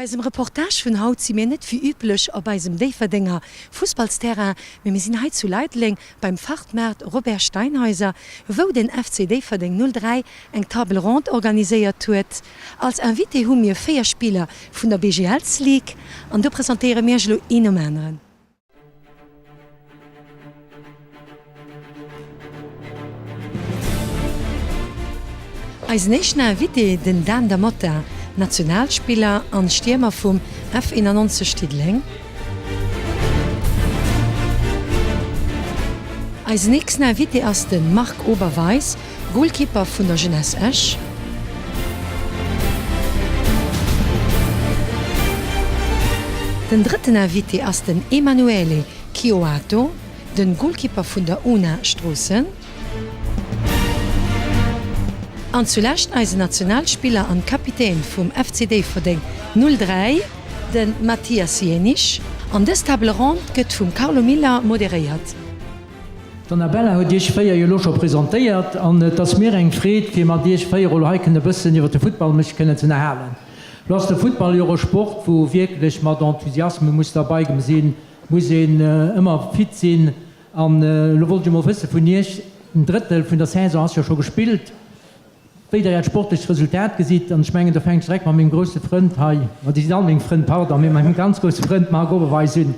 Bei eisem Reportage vun haut si mir net wéi üblech op eisem Déifferdenger Fussballsterrain, mee mir sinn hei zu Leideleng beim Fachtmaart Robert Steinhäuser, wou den FC Déifferdeng 03 eng Table ronde organiséiert huet. Als Invité hu mir 4 Spiller vun der BGL's Ligue an do presentéiere mir iech elo een nom aneren. Eisen éischten Invité, den Dan Da Motta, Nationalspiller an Stiermer vum F91 Diddeleng. Eisen nächsten Invité ass de Marc Oberweis, Goalkeeper vun der Jeunesse Esch. Den drëtten Invité ass den Emanuele Chioato, den Goalkeeper vun der una Stroossen. An zulescht eisen Nationalspiller an Kapitän vum FC Déifferdeng 03, den Mathias Jenisch. An dës Table Ronde gëtt vum Carlo Miller moderéiert. D'Annabella huet iech 4 jo elo scho presentéiert an et ass mir eng Freed fir mat iech 4 elo hei kënne bëssen iwwer de Futtball mech kënnen ze ënnerhalen. Lo ass de Futtball jo och e Sport wou wierklech mat Enthusiasme muss derbei sinn, muss een ëmmer fit sinn an elo wollt ech emol wësse vun iech, en Drëttel vun der Saison ass jo scho gespillt, wéi der äert sportlecht Resultat gesitt an ech mengen do fänken ech direkt mat mengem grousse Frënd hei, ma déi sinn all meng Frënn, pardon, mee mat mengem ganz grousse Frënd Marc Oberweis un.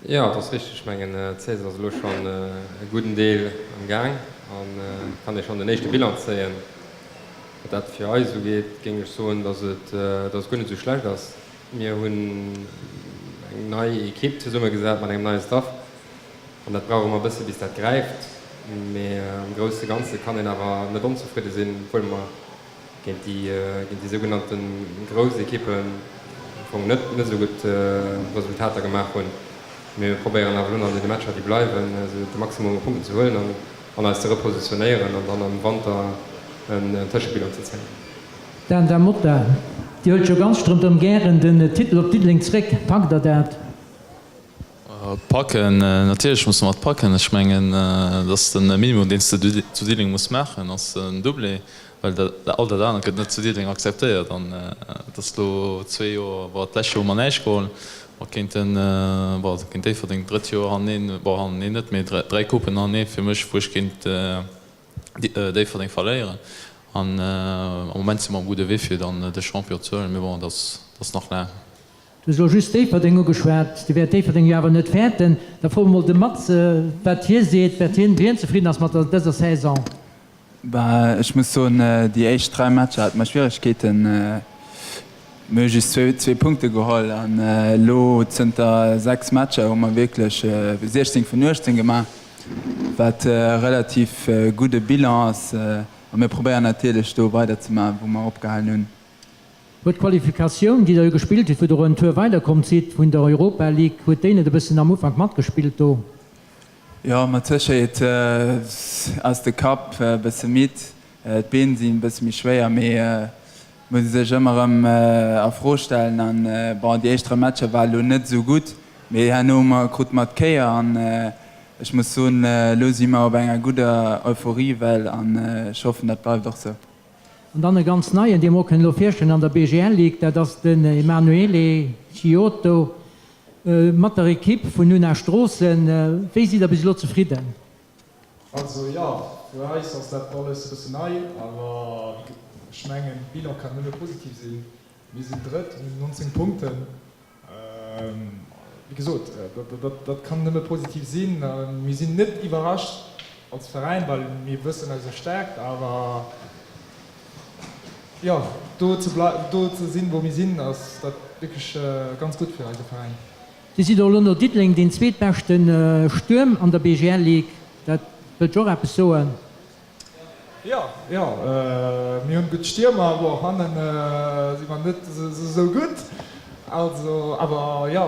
Jo, et ass richteg. Ech mengen, d'Saison ass elo schonn e gudden Deel am Gaang an et kann ee schonn den éischte Bilan zéien. Wat dat fir eis ugeet, géing ech soen, datt et datt et guer net esou schlecht ass. Mir hunn eng nei Ekipp zesummegesat mat engem neie Staff an dat brauch ëmmer e bësse bis dat gräift. Mee am grousse Ganze kann een awer net onzefridde sinn, obwuel mer géint déi géint déi sougenannte grouss Ekippen am Fong net net esou gutt Resultater gemaach hunn. Mee mir probéieren awer elo nach an deene Matcher déi bleiwen, esou de Maximum u Punkten ze huelen an an eis ze repositionéieren an dann am Wanter en Tëschebilan ze zéien. Dan Da Motta, Dir huelt jo ganz strëmdrëm gären den Titel op Diddeleng zréck. Packt der dat? Packen, natierlech musse mer et packen. Ech mengen, dat ass de Minimum, deen s de zu Diddeleng muss maachen, ass en Doublé, well all dat anert gëtt net zu Diddeleng akzeptéiert. An et ass elo zwee Joer, bon, d'lescht Joer hu mer näischt geholl, mer kéinten, bon, géint Déifferdeng d'drëtt Joer haneneen, bon, haneneen net, mee dräi Coupen haneneen fir mech, wou ech géint Déifferdeng verléieren. An am Moment si mer um gudde Wee fir dann de Champion ze huelen, mee bon, et ass nach laang. Du hues elo just Déifferdeng ugeschwat. Dir wäert Déifferdeng jo awer net fäerten. Da froe mer mol de Mats, wat hie seet, wat hien, wéi hien zefridden ass mat der dëser Saison. Bah, ech muss soen, déi éischt 3 Matcher hate mer Schwieregkeeten. Mir hu just zwee Punkte geholl an elo zënter 6 Matcher hu mer wierklech 16 vun 18 gemaach, wat e relativ gudde Bilan ass. A mir probéieren natierlech do weiderzemaachen, wou mer opgehalen hunn. Huet d'Qualifikatioun, déi der jo gespillt hutt, wou der och en Tour weiderkomm sidd vun der Europa League, huet déi net e bëssen am Ufank matgespillt do? Jo, mat Sécherheet ass de Kapp e bësse midd, d'Been sinn e bësse méi schwéier, mee et muss ee sech ëmmer erëm a Fro stellen. An bon, déi éischt 3 Matcher ware lo net esou gutt, mee herno hu mer, krute mer d'Kéier an ech muss soen, elo si mer op enger gudder Euphoriewell an ech hoffen, dat bleift och sou. An dann e ganz neien, dee mer och kënnen elo virstellen an der BGL Ligue, dat ass den Emanuele Giotto mat der Ekipp vun Nuna Stroossen. Wéi sidd Der bis elo zefridden? Also jo, fir eis ass dat alles e bëssen nei, awer ech mengen, de Bilan kann nëmme positiv sinn. Mir sinn Drëtt, mir hunn 19 Punkten. Wéi gesot, dat kann nëmme positiv sinn. Mir sinn net iwwerrascht als Veräin, well mir wëssen eise Stärkt, awer jo, do ze do ze sinn, wou mir sinn, ass dat wierklech ganz gutt fir eise Veräin. Dir sidd och elo no Diddeleng deen zweetbeschte Stuerm an der BGL Ligue. Dat wëllt jo och eppes soen. Jo, jo, mir hunn gutt Stiermer, bon hannen si mer net esou gutt, also awer jo,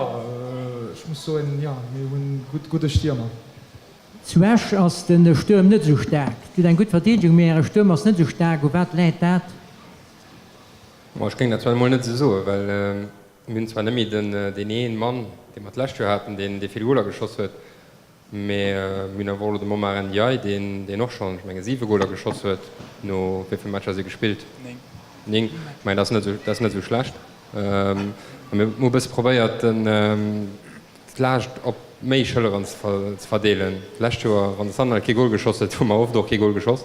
ech muss soen, jo, mir hunn gutt gudde Stiermer. Zu Esch ass de Stuerm net esou staark. Dir hutt eng gutt Verdeedegung, mee äre Stuerm ass net esou staark. U wat läit dat? Bon, ech géing dat zwar emol net esou soen, well mir hunn zwar net méi den deen een Mann, dee mer d'lescht Joer haten, deen dee vill Goler geschoss huet, Mee mir hunn awer och elo de Momar Ndiaye, deen och schonn, ech menge 7 Goler geschoss huet. No wéi vill Matcher si gespillt? 9. Ech mengen, dat ass net esou, dat ass net esou schlecht. A mir hu e bësse probéiert, den, d'Laascht op méi Schëlleren ze verdeelen. D'lescht Joer, wann de Sanel kee Gol geschoss huet, hu mer oft och kee Gol geschoss.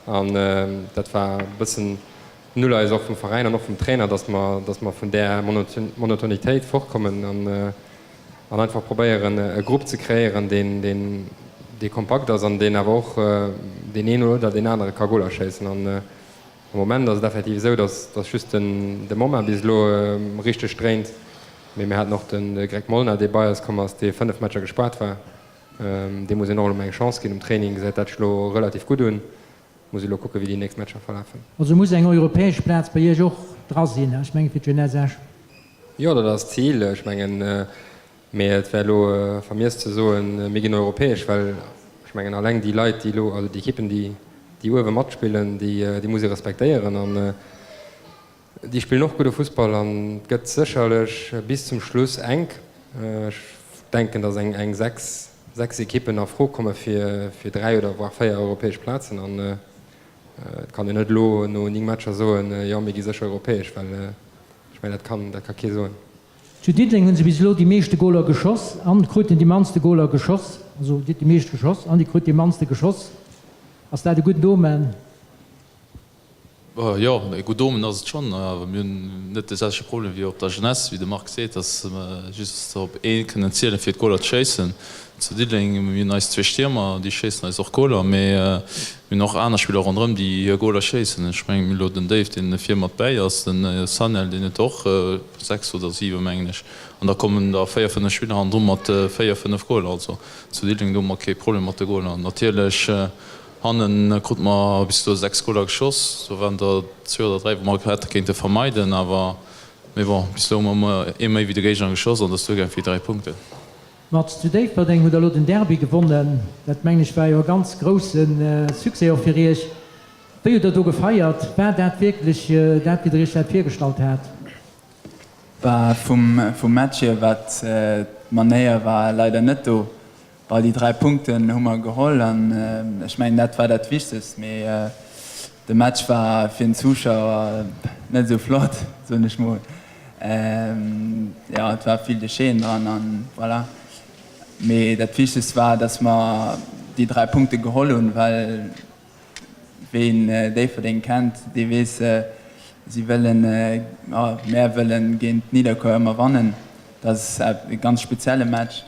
An dat war e bëssen den Uleies och vum Veräin an och vum Trainer, dass mer, dass mer vun där Monotonitéit fortkommen an an einfach probéieren, e Grupp ze kreéieren, deen, deen, dee kompakt ass an deen awer och deen een oder deen anere ka Goler schéissen. An am Moment ass et effektiv esou, dass, dass just den, de Moma bis elo richteg dréint. Mee mir haten och de Greg Molnar, dee bei eis komm ass, dee 5 Matcher gespaart war. Deem muss een och elo mol eng Chance ginn. Um Training gesäit dat sech elo relativ gutt un. Muss ee elo kucken, wéi déi nächst Matcher verlafen. Also muss eng europäesch Plaz bei Iech och dra sinn, ech menge fir d'Jeunesse Esch? Jo, dat ass d'Zil. Ech mengen, mee et wär elo vermiess ze soen, mir ginn europäesch, well ech mengen alleng déi Leit, déi elo, also déi Ekippen, déi déi uewe matspillen, déi déi muss ee respektéieren an déi spillen och gudde Fussball an et gëtt sécherlech bis zum Schluss enk. Ech denken, datt eng eng 6, 6 Ekippen a Fro komme fir fir 3 oder voire 4 europäesch Plazen an et kann een net elo no 9 Matcher soen, jo mir gi sécher europäesch, well Ech mengen, dat kann, dat ka kee soen. Zu Diddeleng hunn se bis elo déi meeschte Goler geschoss an kruten déi mannste Goler geschoss. Also dir hutt déi meescht geschoss an dir krut déi mannste geschoss. Ass dat e gudden Omen? Jo, e gutt Omen ass et schonn. Awer mir hunn net de selwechte Problem wéi op der Jeunesse, wéi de Marc seet, datt mer just op ee kënnen zielen, fir d'Goler ze schéissen. Zu Diddeleng, mir hunn eis zwee Stiermer, déi schéissen eis och Goler, mee mir hunn och aner Spiller ronderëm, déi hir Goler schéissen. Ech mengen, mir hunn elo den Dave, deen vir mat bäi ass, den Sanel, deen huet och 6 oder 7, mengen ech, an da kommen der 4, 5 Spiller hannendru mat 4, 5 Goler. Also zu Diddeleng, do hu mer kee Problem mat de Goler. Natierlech, hannen krute mer bis elo 6 Goler geschoss, do waren der zwee oder dräi, wou mer hätte kéinte vermeiden, awer mee bon, bis elo hu mer ëmmer ee méi wéi de Géigner geschoss an dat ass duergaang fir déi 3 Punkten. Mat zu Déifferdeng hutt der elo den Derby gewonnen. Dat mengen ech war jo e ganz grousse Succès och fir iech. Wéi hutt der do gefeiert? War dat wierklech dat wéi der iech dat virgestallt hat? War vum vum Match hier war d'Manéier war leider net do. Bon déi 3 Punkten hu mer geholl an ech mengen dat war dat Wichtegst. Mee de Match war fir den Zuschauer net esou flott soen ech mol. Jo, et war vill Décheten dran an voilà. Mee dat Wichtegst war, dass mer déi 3 Punkte geholl hunn, well ween Déifferdeng kennt, dee weess, si wëllen, mär wëllen géint Nidderkuer ëmmer wannen. Dat ass e ganz spezielle Match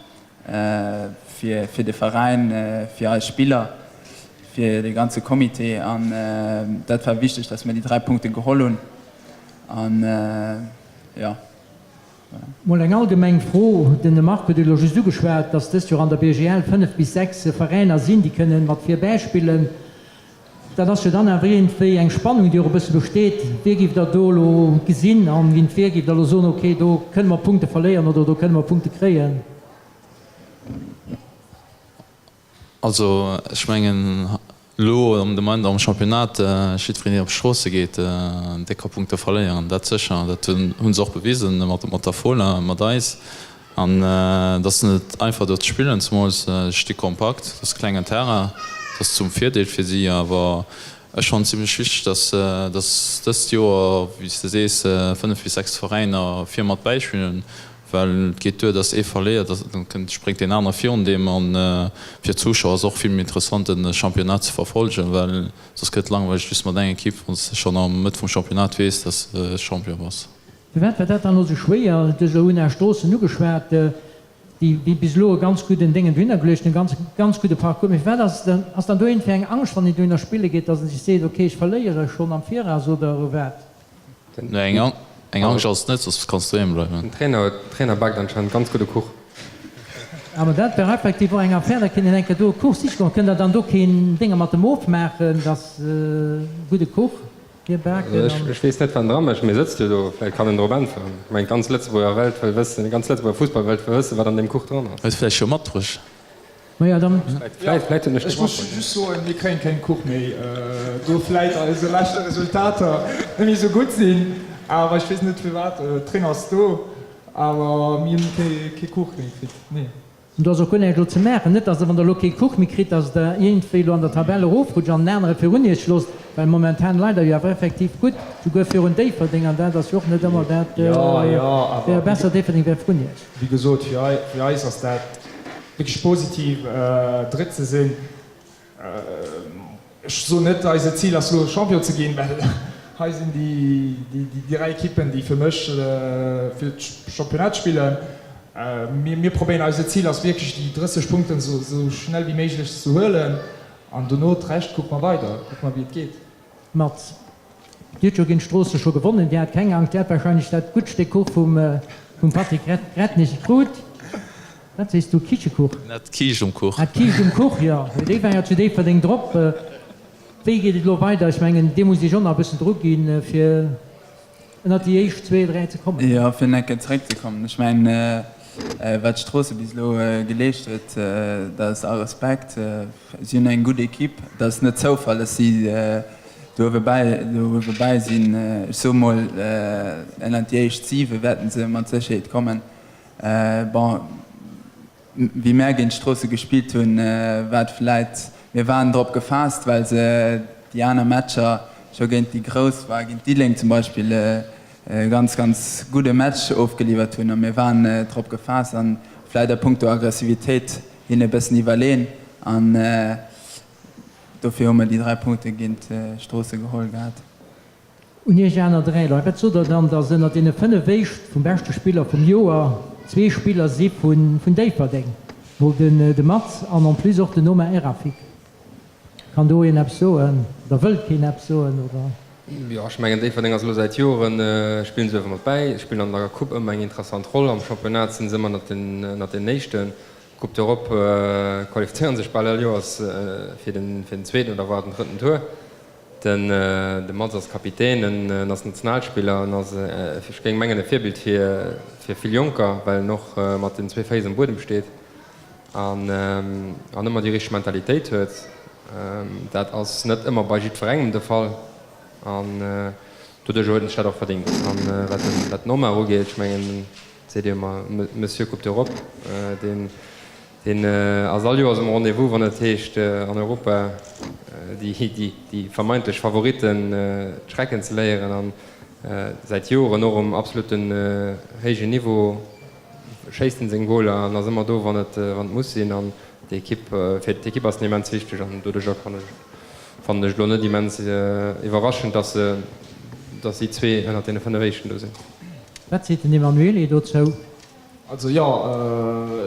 fir fir de Veräin, fir eis Spiller, fir de ganze Comité an dat war wichteg, dass mer déi 3 Punkte geholl hunn. An jo, voilà. Mol eng allgemeng Fro, Den Marc huet et elo just ugeschwat, dass dëst Joer an der BGL 5 bis 6 Veräiner sinn, déi kënnen mat vir bäspillen. Dat ass jo dann awer iergendwéi eng Spannung, déi och e bësse besteet. Wie giff Der do elo gesinn an géint wie giff Der elo soen, okay, do kënne mer Punkte verléieren oder do kënne mer Punkte kréien? Also ech mengen elo am de Moment am Championnat, jiddwereen deen op d'Stroosse geet, dee ka Punkte verléieren, dat sécher. Dat hu se och bewisen mat der Fola, mat eis. An et ass net einfach do ze spillen, zemools se sti kompakt, et ass klengen Terrain, et ass zum Virdeel fir si. Awer ech fannen et zimlech wichteg, datt datt dëst Joer, wéi s de sees, 5 bis 6 Veräiner vir mat bäispillen. Well et geet duer, datt ee verléiert, dann kënnt, spréngt deen anere virun deem. An fir d'Zuschauer ass och vill méi interessant de Championnat ze verfolgen, well soss gëtt et langweileg just mat enger Ekipp, wann s de schonn am Mëtt vum Championnat weess, datt s de Champion bass. Firwat war dat dann elo sou schwéier? Du hues elo Una Stroossen ugeschwat, déi déi bis elo e ganz gudden Déngen dohinner geluecht hunn, e ganz ganz gudde Parcours. Mee firwat ass dann ass dann do iergendwéi eng Angscht, wann een dohinner spille geet, datt ee sech seet, ok, ech verléiere schonn am Viraus oder wat? Nee, eng Angscht ass et net, soss kanns du doheem bleiwen. Den Trainer huet, den Trainer baakt anscheinend ganz gudde Kuch. Awer dat wär effektiv och eng Affär, da kéint een eng Kéier do e Kuch siche goen. Kënnt der dann do keen Dénger mat dem ofmaachen, dass gudde Kuch hie baken an. Ech weess net wat en dra mécht, mee sëtzt jo do, vläicht kann en drop äntweren. Ech mengen d'ganz Lëtzebuerger Welt wëll wëssen, déi ganz Lëtzebuerger Fussballwelt wëll wëssen, wat an deem Kuch dran ass. Huet vläicht scho matbruecht. Maja, dann. Vläicht, vläicht huet en Ech muss just soen, mir kréien keng Kuch méi, do vläicht eise leschte Resultater net méi esou gutt sinn, awer ech weess net firwat. D'Tréng ass do, awer mir hunn kee Kuch méi kritt, nee. An do ass och guer näischt elo ze maachen. Net, datt Der, wann Der elo kee Kuch méi kritt, datt Der iergendwéi elo an der Tabell erofrutscht an en anere virun Iech loosst, well momentan leit Der jo awer effektiv gutt, souguer virun Déifferdeng, an dat ass jo och net ëmmer dat, wär besser, Déifferdeng wär vrun Iech. Wéi gesot, fir eis ass dat wierklech positiv, Drëtt ze sinn. Ech soen net, eise Zil ass elo Champion ze ginn, well hei sinn déi 3 Ekippen, déi fir mech fir d'Championnat spillen. Mir probéieren, eise Zil ass wierklech déi 30 Punkten esou schnell wéi méiglech ze huelen an dono d'Rescht kucke mer weider, kucke mer wéi et geet. Mats, Dir hutt jo géint Stroossen scho gewonnen, Dir hat keng Angscht, Dir hat wahrscheinlech dat gutt Stéck Kuch vum Patrick Retnig krut. Wat sees du, Kichekuch? Net d'Kiischt um Kuch. Ah, d'Kiischt um Kuch, jo. Mee déi war jo zu Déifferdeng drop. Wéi geet et elo weider? Ech mengen, Dir musst Iech och nach e bëssen dru ginn, fir ënnert déi éischt zwee, dräi ze kommen. Jo, fir nach eng Kéier zeréckzekommen, ech mengen, wat Stroossen bis elo geleescht huet, dat ass all Respekt. Si hunn eng gutt Ekipp. Et ass net Zoufall, dass si do uewe bäi, do uewe bäi sinn. Ech soe mol, ënnert déi éischt siwe wäerten se mat Sécherheet kommen. Bon, wéi mär géint Stroossen gespillt hunn, war et vläit, mir waren drop gefaasst, well se déi aner Matcher scho géint déi Grouss war, géint Diddeleng zum Beispill, e ganz, ganz gudde Match ofgeliwwert hunn a mir waren drop gefaasst an vläit a punkto Aggressivitéit hinne e bëssen iwwerleeën an dofir hu mer déi 3 Punkte géint Stroossen geholl gehat. Un Iech aner 3 Leit, wat sot der dann, datt ënner deene 5 éischt vum beschte Spiller vum Joer zwee Spiller si vun Déifferdeng, mol den de Mats an en plus och den Omar Errafik? Kann do een eppes soen oder wëllt keen eppes soen oder? Jo, ech mengen Déifferdeng ass elo säit Joren, spillen se uewe mat bäi, spillen an der Coupe ëmmer eng interessant Roll, am Championnat sinn se ëmmer ënnert den éischten. Coupe d'Europe qualifizéieren sech bal all Joers fir den zweeten oder war den drëtten Tour. Den de Mats ass Kapitän, en ass Nationalspiller, en ass, ech géing mengen, e Virbild fir vill Jonker, well en och mat den zwee Féiss am Buedem steet an an ëmmer déi richteg Mentalitéit huet. Dat ass net ëmmer bei jiddwerengem de Fall an doduercher huet en sech dat och verdéngt. An wat den wat den Omar ugeet, ech mengen, seet Dir ëmmer Monsieur Coupe d'Europe, deen Deen ass all Joers um Rendez-vous, wann et heescht an Europa déi vermeintlech Favoritten d'Schrecken ze léieren. An säit Joren och um absolutten héijen Niveau schéisst en seng Goler an ass ëmmer do wann et muss sinn. An d'Ekipp, fir d'Ekipp ass en immens wichteg an doduercher kann ech, fannen ech elo net immens iwwerraschend, dass se, dass si zwee ënnert deene 5 éischten do sinn. Wat seet den Emanuele dozou? Also jo,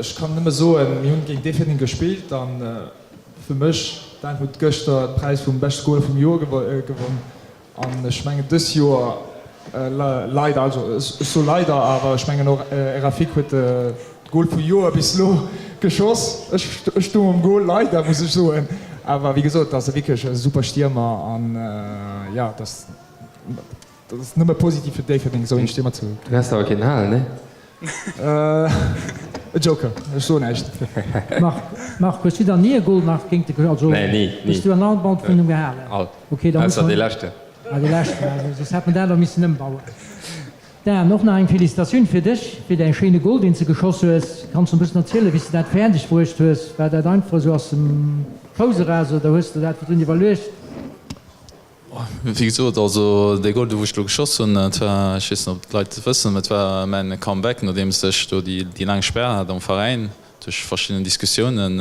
ech kann nëmme soen, mir hunn géint Déifferdeng gespillt an fir mech, Dan huet gëschter d'Präis vum beschte Goaler vum Joer gewonn an ech mengen dës Joer leider, also ech soe leider, awer ech mengen och Rafik huet de Goal vum Joer bis elo geschoss. Ech stoung um Goal, leider muss ech soen, awer wéi gesot, ass e wierklech e super Stiermer an jo, dass. Dat ass nëmme positiv fir Déifferdeng, esou een Stiermer ze hunn. Du häss awer kéinten halen, nee? E Joker, ech soen näischt. Marc, Marc, hues du dann ni e Goal nach géint de, also Nee, ni, ni. Hues du an all Ball vun him gehalen? All. Ok, da muss Ausser dee leschten. Ah, dee leschten, also soss hätt mer dat elo missen ëmbauen. Dan, och nach eng Felicitatioun fir dech, fir däi schéine Goal, deen s de geschoss hues. Kanns du e bëssen erzielen, wéi s de dat fäerdeg bruecht hues? War dat einfach esou aus dem Fouss eraus oder hues de dat virdrun iwwerluecht? Wéi gesot, also dee Goal do wou ech elo geschoss hunn, dat war, ech weess net ob d'Leit et wëssen, mä et war mäin Comeback nodeems ech do déi laang Spär hat am Veräin duerch verschidden Diskussiounen.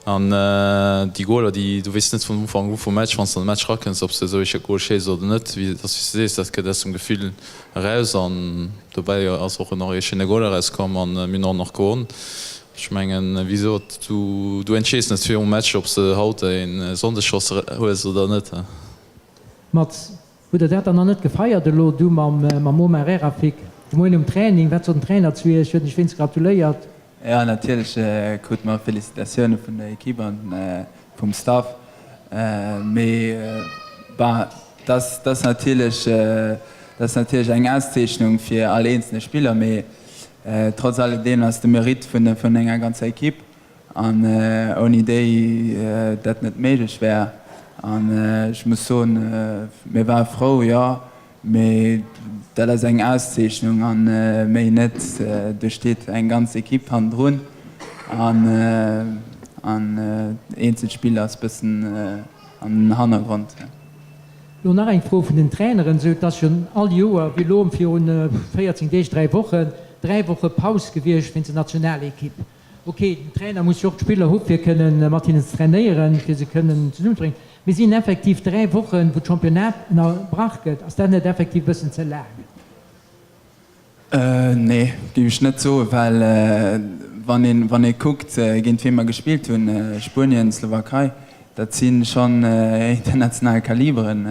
An déi Goaler déi, du weess net vun Ufank u vum Match, wann s de an de Match rakënns, ob s de esou ee Goal schéiss oder net. Wéi et ass wéi s de sees, dat kënnt aus dem Gefill eraus an dobäi ass och nach ee schéine Goal erauskomm an mir hunn och nach gewonn. Ech mengen, wéi gesot, du entschees net virum Match, ob s de haut e Sonndesschoss hues oder net. Mats, hutt der dat dann nach net gefeiert elo, du mam Omar Errafik, de Moien um Training? Wat sot den Trainer zu iech? Huet en iech wéinst gratuléiert? Jo, natierlech krute mer Felicitatioune vun der Ekipp an vum Staff. Mee bah, dat ass natierlech, dat ass natierlech eng Auszeechnung fir all eenzelne Spiller. Mee Trotz alledem ass de Mérite vun enger ganzer Equipe an ouni déi dat net méiglech wär. An ech muss soen, mir ware frou, jo, mee dat ass eng Auszeechnung an méi net. Do steet eng ganz Equipe hannendrun. An an eenzel Spill ass bëssen an den Hannergrond. Lo nach eng Fro vun den Traineren, sou et ass jo all Joer, wéi elo virun 14 Deeg, 3 Wochen, 3 Woche Paus gewiescht wéinst der Nationalekipp. Ok, den Trainer muss jo och d'Spiller hu fir kënnen mat hinnen ze trainéieren, fir se kënnen zesummenzebréngen. Mee sinn effektiv 3 Wochen, wou d'Championnat ënnerbrach gëtt, ass dat net effektiv e bëssen ze laang? Nee, géif ech net soen, well wann een, wann ee kuckt, géint wee mer gespillt hunn, Spuenien, Slowakei, dat si schonn international Kaliberen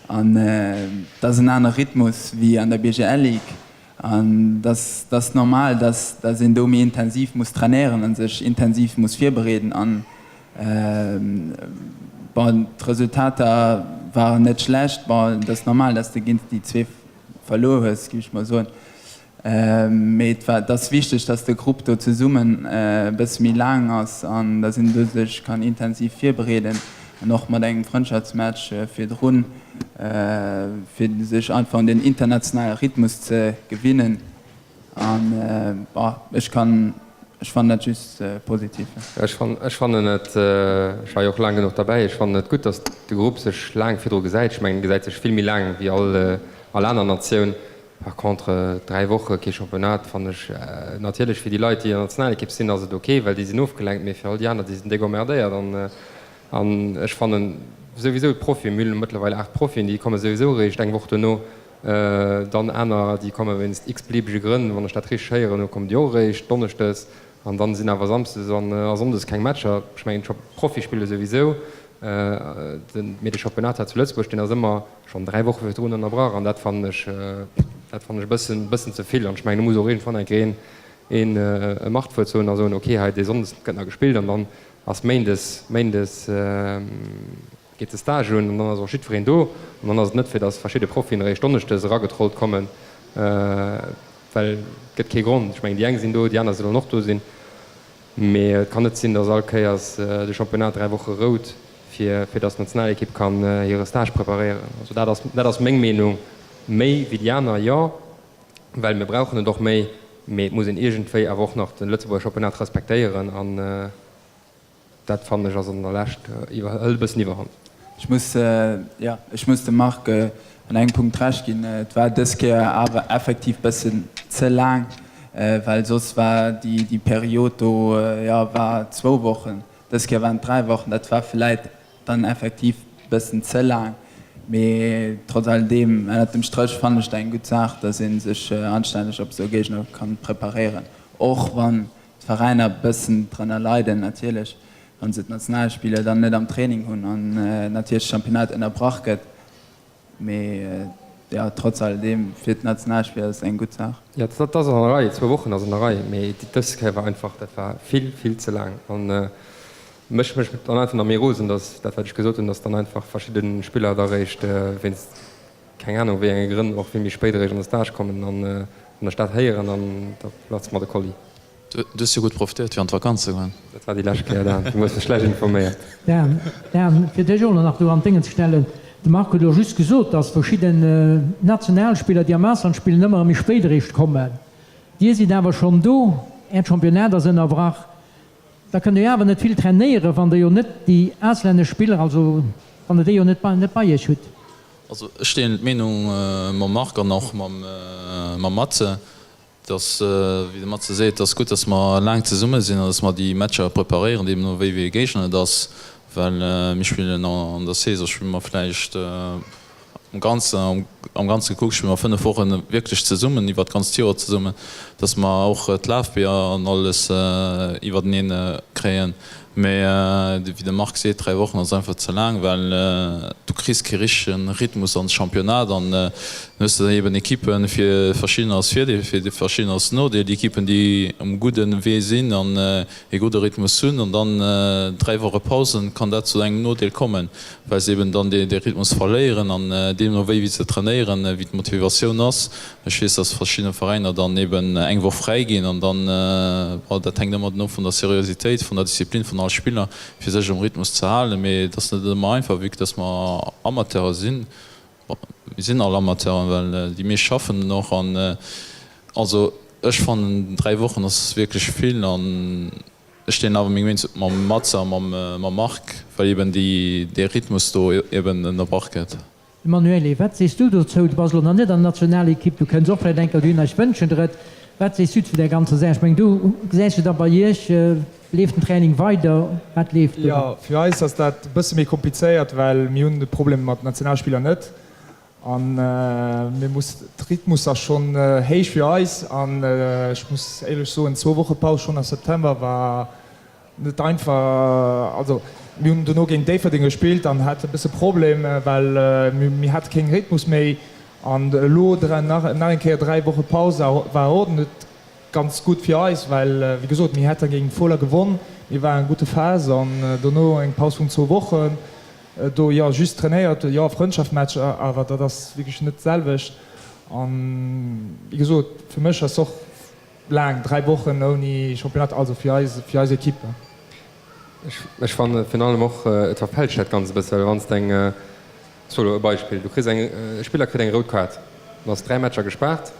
an et ass en anere Rhythmus wéi an der BGL Ligue an et ass normal, datt datt een do méi intensiv muss trainéieren a sech intensiv muss virbereeden an bon, d'Resultater waren net schlecht. Bon, et ass normal, datt s de géint déi zwee verluer hues, géif ech mol soen. Mee et war, et ass wichteg, dass de Grupp do zesummen e bësse méi laang ass an dass een do sech kann intensiv virbereeden an och mat engem Frëndschaftsmatch virdrun, fir sech einfach un den internationale Rhythmus ze gewinnen. An bon, ech kann, ech fannen dat just positiv. Ech ech fannen et, ech war jo och laang genuch derbäi, ech fannen et gutt, datt de Grupp sech laang virdru gesäit. Ech mengen, e gesäit sech vill méi laang wéi all all aner Natioun. Par contre, 3 Woche kee Championnat fannen ech, natierlech fir déi Leit, déi an der Nationalekipp sinn, ass et ok, well déi sinn ofgelenkt, mee fir all déi aner, déi sinn déck emmerdéiert. An an ech fannen souwisou d'Profien, mir hunn mëttlerweil 8 Profien, déi komme souwisou eréischt eng Woch duerno. Dann aner, déi komme wéinst x-beliebege Grënn, wann ech dat richteg héieren hu, kommen déi och eréischt donneschdes. An dann sinn awer samsdes an a sonndes keng Matcher. Ech mengen, d'Profie spille souwisou. Mee de Championnat hei zu Lëtzebuerg, deen ass ëmmer schonn 3 Woche virdrun ënnerbrach. An dat fannen ech, dat fannen ech e bëssen, bëssen ze vill. An ech mengen, do muss och iergendwann eng Kéier een, een e Machtwuert soen a soen, okay, hei dee Sonndes gëtt nach gespillt an dann ass méindes, méindes, geet de Stage un an dann ass och jiddwereen do an dann ass et net fir datt verschidde Profien eréischt donneschdes eragetrollt kommen, well et gëtt kee Grond. Ech mengen déi eng sinn do, déi aner sollen och do sinn, mee et kann net sinn, datt all Kéiers de Championnat 3 Woche rout, fir fir datt d'Nationalekipp kann hire Stage preparéieren. Also dat ass dat ass meng Meenung. Méi wéi déi aner, jo, well mir brauchen et och méi, mee et muss een iergendwéi awer och nach de Lëtzebuerger Championnat respektéieren an. Dat fannen ech ass an der Lescht iwwer, hëlt e bëssen iwwerhand. Ech muss, jo, ech muss dem Marc an engem Punkt Recht ginn. Et war dës Kéier awer effektiv bëssen ze laang, well soss war déi, déi Period do, jo, war zwou Wochen. Dës Kéier waren et dräi Wochen. Dat war vläit dann effektiv bëssen ze laang. Mee trotz alledeem, ënnert dem Stréch fannen ech et eng gutt Saach, datt ee sech anstänneg op esou Géigner kann preparéieren, och wann d'Veräiner bëssen drënner leiden natierlech, wa se d'Nationalspiller dann net am Training hunn an natierlech d'Championnat ënnerbrach gëtt. Mee jo, trotz alledeem, fir d'Nationalspiller ass et eng gutt Saach. Jo, dat ass an der Rei, zwou Wochen ass an der Rei, mee dës Kéier war einfach, dat war vill, vill ze laang. An mech mécht dann einfach nach méi rosen, datt dat, wat ech gesot hunn, datt dann einfach verschidde Spiller da réischt wéinst keng Ahnung wéi enge Grënn och vill méi spéit eréischt an de Stage kommen an wann ech dat héieren, dann da platzt mer de Kolli. Du hues jo gutt profitéiert fir an d'Vakanz ze goen. Dat war déi lescht Kéier, Dan. Du hues mech schlecht informéiert. Dan, Dan, fir dech och elo nach do an d'Déngen ze stellen, de Marc huet elo just gesot, dass verschidden Nationalspiller, déi am Ausland spillen, ëmmer erëm méi spéit eréischt kommen. Dir sidd awer schonn do, Äert Championnat ass ënnerbrach. Da kënnt Der jo awer net vill trainéieren, wann Der jo net déi auslännesch Spiller, also wann Der déi jo net net bei Iech hutt. Also ech deelen d'Meenung mam Marc an och mam Matze, dass, wéi de Matze seet, et ass gutt, dass mer laang zesumme sinn an dass mer déi Matcher preparéieren, deemno wéi wéi e Géigner et ass, well mir spillen an der Saison spille mer vläicht am Ganzen, am Ganze gekuckt spille mer 5 Woche wierklech zesummen, iwwert d'ganzt Joer zesummen, dass mer och d'Lafbier an alles iwwerteneen kréien. Mee wéi de Marc seet, 3 Wochen ass einfach ze laang, well du kriss kee richtege Rhythmus an d'Championnat an dann hues de eben Ekippen, fir verschiddener ass Virdeel, fir verschiddener ass Nodeel, déi Ekippen déi um gudde Wee sinn an ee gudde Rhythmus hunn an dann 3 Woche Pausen, kann dat zu engem Nodeel kommen, well se eben dann dee Rhythmus verléieren an deemno wéi wéi se trainéieren, wéi d'Motivatioun ass. Ech weess, dass verschidde Veräiner dann eben eng Woch fräi ginn an dann, bon, dat hänkt ëmmer dann of vun der Seriositéit, vun der Disziplin vun all Spiller, fir sech um Rhythmus ze halen. Mee et ass net ëmmer einfach, vue que dass mer Amateure sinn. Bon, mir sinn all Amateuren, well déi meescht schaffen och an also. Ech fannen 3 Wochen ass wierklech vill an ech deelen awer meng Meenung mam Mats a mam Marc, well eben déi dee Rhythmus do eben ënnerbrach gëtt. Emanuele, wat sees du dozou? Du bass elo nach net an der Nationalekipp, du kënns och vläicht eng Kéier dohin, ech wënschen der et. Wat sees du zu där ganzer Saach? Ech mengen, du gesäis jo da bei iech, leeft den Training weider, wat leeft do? Jo, fir eis ass dat e bësse méi komplizéiert, well mir hunn de Problem mat Nationalspiller net. An mir muss, de Rhythmus ass schonn héich fir eis an ech muss éierlech soen, zwou Woche Paus schonn am September war net einfach. Also mir hunn dono géint Déifferdeng gespillt an hate e bësse Problem, well mir hate keng Rhythmus méi. An elo nach eng Kéier 3 Woche Paus war och net ganz gutt fir eis, well wéi gesot, mir hätte géint Fola gewonn, mir waren an gute Phase an dono eng Paus vun zwou Wochen. Do jo just trainéiert, jo Frëndschaftsmatch, awer dat ass wierklech net d'selwecht. An wéi gesot, fir mech ass och laang, 3 Wochen ouni Championnat, also fir eis, fir eis Equipe. Ech fannen virun allem och, et verfälscht dat Ganzt e bësse, well wann s de eng, ech soe lo e Beispill, du kriss eng, e Spiller kritt eng rout Kaart, dann ass 3 Matcher gespaart.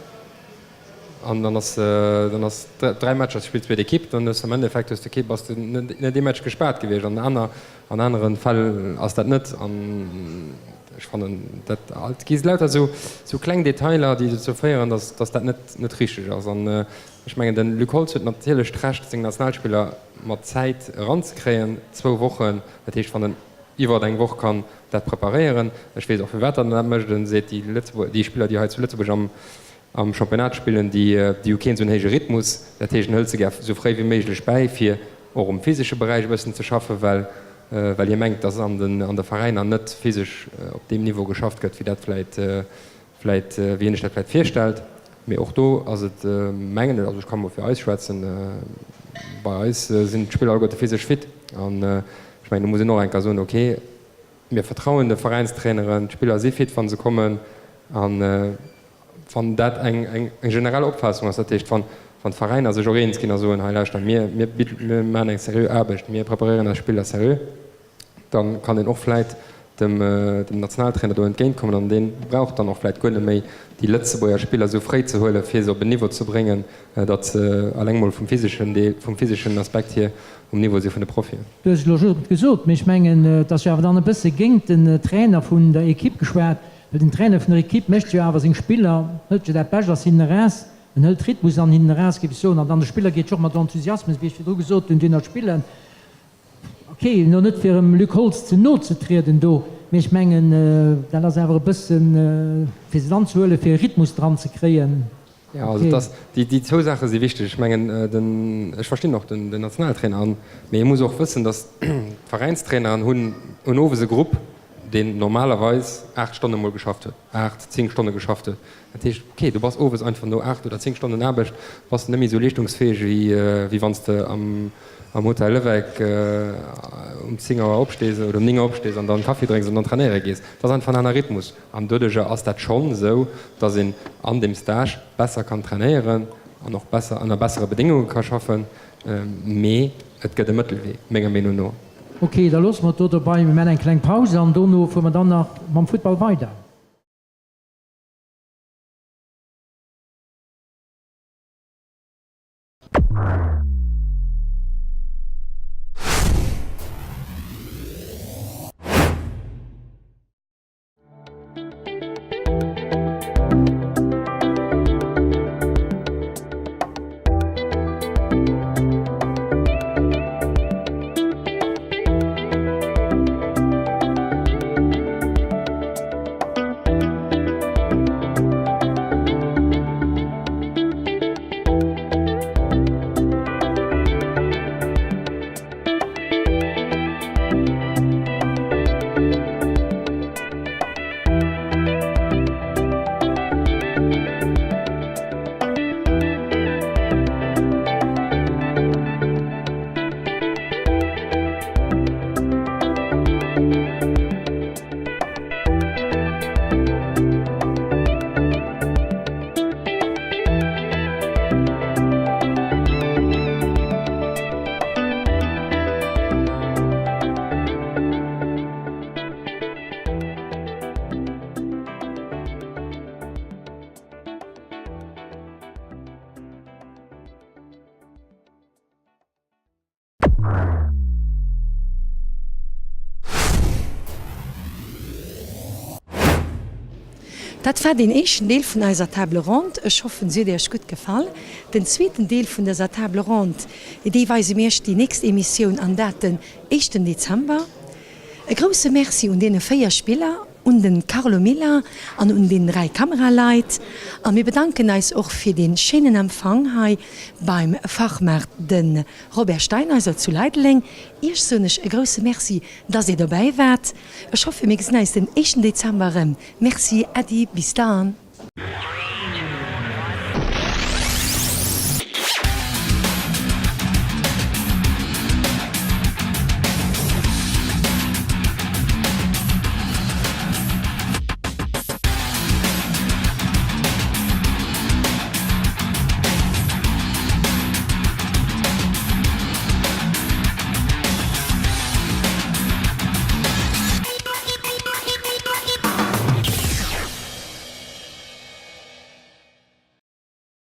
An dann ass, dann ass 3 Matcher spillt zweet Ekipp, dann hues de am Endeffekt hues de kee, bass de net ee Match gespaart gewiescht. An aner, an anere Fäll ass dat net. An ech fannen dat, et gi lauter esou, esou kleng Detailer, déi dozou féieren, datt, datt dat net, net richteg ass. An ech mengen, de Luc Holtz huet natierlech d'Recht, seng Nationalspiller mat Zäit eranzekréien, zwou Wochen. Dat heescht, wann en iwwert eng Woch kann dat preparéieren. Ech weess och firwat datt en dat mécht. En seet, déi Lëtzebuerg, déi Spiller, déi hei zu Lëtzebuerg am, Am Championnat spillen déi, déi hu keen esou en héije Rhythmus. Dat heescht, en hëlt se gär esou fréi wéi méiglech bäi, fir och um physesche Beräich e bëssen ze schaffen, well, well hie mengt, datt an den, an de Veräiner net physesch op deem Niveau geschafft gëtt, wéi dat vläit, vläit, wéi hien sech dat vläit virstellt. Mee och do ass et, mengen ech, also ech ka mol fir eis schwätzen, bei eis sinn d'Spiller alleguerte physesch fit an ech mengen, do muss een och eng Kéier soen, okay, mir vertrauen de Veräinstraineren, d'Spiller si fit, wa se kommen an, Wann dat eng generell Opfaassung ass, dat heescht, wann d'Veräiner sech och eens ginn a soen, hei lauschter, mir maachen eng seriö Aarbecht, mir preparéieren eis Spiller seriö, da kann een och vläit dem Nationaltrainer do entgéintkommen an dee brauch dann och vläit guer net méi déi Lëtzebuerger Spiller esou fréi ze huelen, fir se op en Niveau ze bréngen, datt se alleng mol vum physeschen Deel, vum physeschen Aspekt hier um Niveau si vun de Profien. Du hues et elo just gesot, mee ech mengen, et ass jo awer dann e bësse géint den Trainer vun der Equipe geschwat, Well den Trainer vun der Equipe mécht jo awer seng Spiller, hëlt jo dat Bescht aus hinnen eraus, en hëlt Rhythmus an hinnen eraus, géif ech soen, an dann de Spiller geet jo och mat Enthusiasmus, wéi ech virdru gesot hunn, dohinner spillen. Ok, elo net fir em Luc Holtz ze no ze trieden do, mee ech mengen, dat ass awer e bëssen, fir se dann ze huelen, fir e Rhythmus dran ze kréien. Jo, also et ass, déi, déi zwou Saache si wichteg. Ech mengen, den, ech verstinn och den, den Nationaltrainer an, mee ee muss och wëssen, datt d'Veräinstraineren hunn, hunn owes e Grupp, deen normalerweis 8 Stonne mol geschafft huet, 8, 10 Stonne geschafft huet. Dat heescht, okay, du bass owes einfach no 8 oder 10 Stonnen Aarbecht bass de net méi esou leeschtungsfäeg wéi, wéi wann s de am, am Hotel Levecq um 10 Auer opstees oder um 9 Auer opstees an dann Kaffi drénks an dann trainéiere gees. Dat ass einfach en aner Rhythmus. An doduerjer ass dat schonn esou, dass een an deem Stage besser kann trainéieren an och besser ënner bessere Bedéngunge ka schaffen, mee et gëtt e Mëttelwee, menger Meenung no. Ok, da loosse mer et do dobei. Mir maachen eng kleng Paus an dono fuere mer dann nach mam Futtball weider. Dat war deen éischten Deel vun eiser Table ronde. Ech hoffen, se huet Iech gutt gefall. Den zweeten Deel vun dëser Table ronde, dee weise mir Iech déi nächst Emissioun, an dat den éischten Dezember. E grousse Merci un deene 4 Spiller, un den Carlo Miller an un den 3 Kameraleit. A mir bedanken eis och fir dee schéinen Empfang hei beim Fachmaart de Robert Steinheiser zu Leideleng. Iech soen ech e grousse Merci, dass Dir dobäi waart. Ech hoffe mir gesinn eis den éischten Dezember erëm. Merci, Äddi, bis dann.